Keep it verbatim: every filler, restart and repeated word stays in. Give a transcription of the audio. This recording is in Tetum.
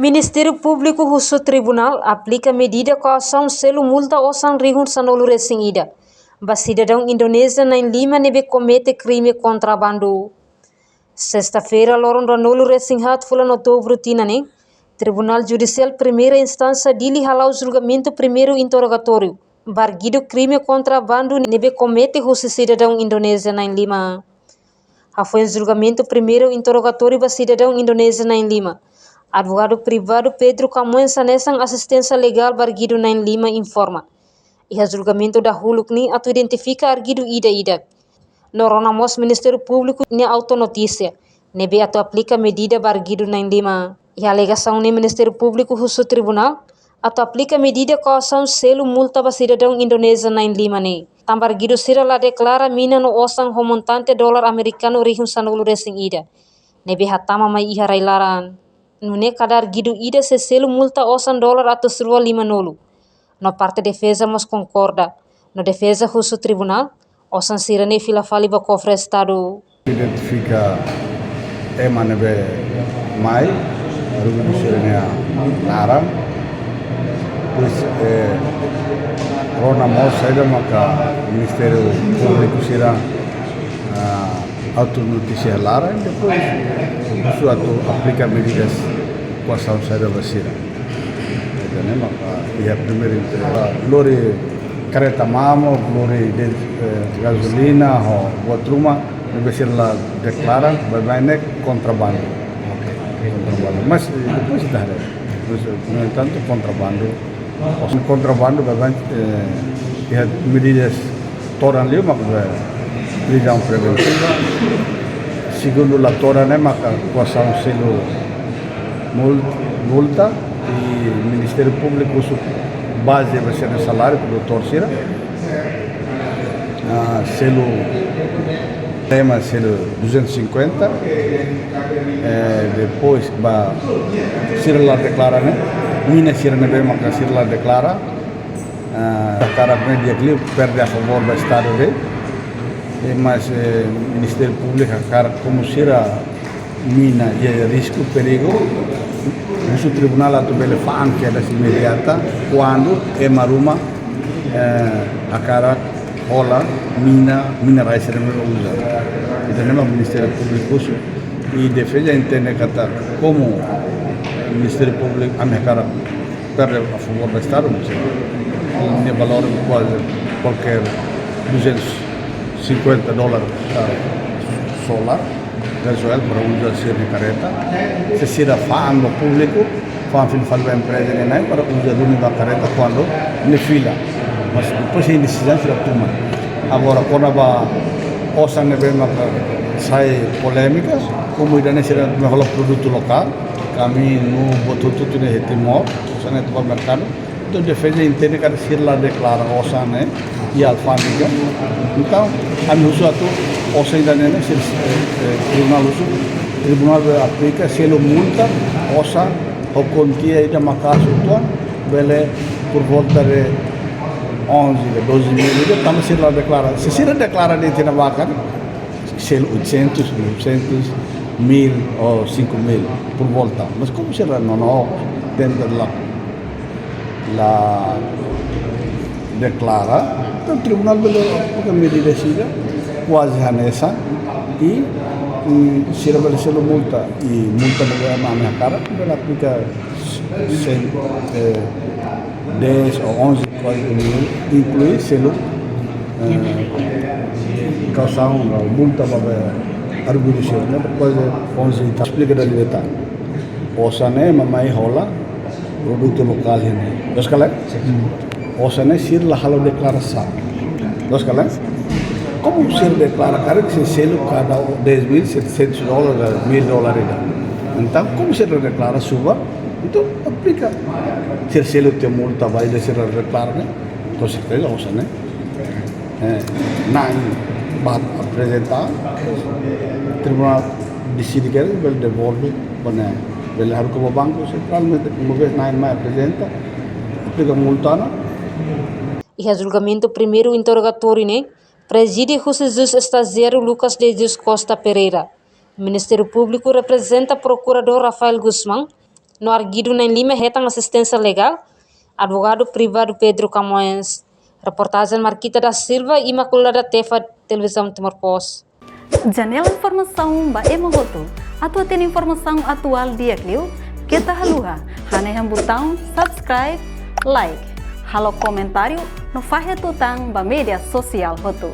Ministériu Públiku husu Tribunál aplika medida koasaun selu multa osan rihun sanulu resin ida ba sidadaun Indonézia na'in lima ne'ebé komete krime kontrabandu. Sesta-feira, loron ruanulu resin haat fulan Outubru tinan ne'e, Tribunál Judisiál Primeira Instánsia Dili hala'o julgamentu primeiru interrogatóriu ba arguidu krime kontrabandu ne'ebé komete husi sidadaun Indonézia na'in lima. Hafoin julgamentu primeiru interrogatóriu ba sidadaun Indonézia na'in lima, advogadu privadu Pedro Camões hanesan asisténsia legál ba arguidu na'in lima informa, iha julgamentu dahuluk ne'e atu identifika arguidu ida-idak. No rona mós Ministériu Públiku nia autonotísia ne'ebé atu aplika medida ba arguidu na'in lima. Iha alegasaun ne'e Ministériu Públiku husu Tribunál atu aplika medida koasaun selu multa ba sidadaun Indonézia na'in lima ne'e, tanba arguidu sira la deklara mina no osan ho montante dolar amerikanu rihun sanulu resin ida ne'ebé hatama mai iha rai-laran. Nune'e kada arguidu ida sei selu multa osan dolar atus rua limanulu. No parte defeza mós konkorda. No defeza husu Tribunál, osan sira-ne'e fila fali ba kofre Estadu. Identifika ema ne'ebé mai, arguidu sira-nia naran. Depois, eh, rona mós saida maka Ministériu Públiku sira, ah, autonotísia hela laran, depois husu atu aplika medidas koasaun saida ba sira. Ida-ne'e maka iha primeiru interrogatóriu, lori karreta mamuk, lori de, eh, gazolina, ho buat ruma, ne'ebé sira la deklara, baibain ne'e kontrabandu. Kontrabandu. Mas, eh, depois ita haree. Mas, eh, no entantu, kontrabandu. Osan kontrabandu, baibain, eh, iha medidas todan liu maka prizaun preventiva. Segundu la todan ne'e maka koasaun selu mul-, multa, i Ministériu Públiku husu baze ba sira-nia saláriu, produtór sira. Ah, selu, tema selu duzentos e cinquenta. Eh, depois ba sira la deklara ne'e, mina sira ne'ebé maka sira la deklara, ah, hakarak ne'e di'ak liu perde a favór ba Estadu de'it. Eh, mas, eh, Ministériu Públiku hakarak komu sira mina iha risku, perigu, husu Tribunál atu bele fa'an kedas imediata, kuandu ema ruma, eh, hakarak hola mina, minerais sira-ne'e uza. Ida-ne'e mak Ministériu Públiku husu, i defeza entende katak komu Ministériu Públiku ami hakarak perde a favór ba Estadu, mas nia valór kuaze kualkér duzentos e cinquenta dólar, ah, solar, gazoil para uza sira-nia karreta. Se sira fa'an ba públiku, fa'an fila fali ba empreza ne'e na'in para uza duni ba karreta kuandu ne'e fila. Mas depois iha desizaun sira tuma. Agora, kona-ba osan ne'ebé maka sai polémika, komu ida-ne'e sira ne'e hola produtu lokál, kamiñu, buat hotu-hotu ne'e iha Timor, osan ne'e to'o ba merkadu. Entaun, defeza entende katak sira la deklara osan ne'e iha alfándega. Entaun, ami husu atu osan ida-ne'e ne'e, sira, eh, eh, tribunál husu, tribunál bele aplika selu multa, osan, ho kuantia ida maka'as uitoan, bele por volta de onze de doze mil ida, tanba sira la deklara. Se sira deklara de'it iha ne'ebá karik, selu oitocentos, novecentos, mil ou cinco mil por volta. Mas komu sira la, no, no, dentro la, la deklara, entaun tribunál bele aplika medida sira kuaze hanesan, i, mm, sira bele selu multa, i multa ne'ebé ami hakarak bele aplika sen, eh, dez ou onze, kuaze mil, inklui selu, eh, kausaun, ou multa ba, ba arguidu sira-ne'e, kuaze onze i tal. Esplika dala ida tan. Osan ne'e ema mai hola produtu lokál iha ne'e. Loos ka lae? Osan ne'e sira la halo deklarasaun. Loos ka lae? Komu sira deklara karik sei selu kada dez mil, setecentos dólares, mil dólares ida. Entaun, komu sira deklara subar, entaun aplika. Sira selu tiha multa ba ida sira deklara ne'e, com certeza, osan ne'e, eh, na'in ba aprezenta, tribunál deside katak bele devolve, ba ne'e, bele haruka ba Banku Sentrál, mas uma vez na'in mai aprezenta, aplika multa ona. Iha julgamentu primeiru interrogatóriu ne'e, prezide husi juís estajiáriu Lucas de Jesus Costa Pereira. Ministériu Públiku reprezenta Prokuradór Rafael Gusmão, no arguidu na'in-lima hetan asisténsia legál, advogadu privadu Pedro Camões. Reportajen Marquita da Silva, Imaculada Tefa, Televizaun Timor Post. Janela informasaun ba ema hotu. Atu hatene informasaun atuál di'ak liu, keta haluha hanehan butaun subscribe, like, halo komentáriu no fahe tutan ba média sosiál hotu.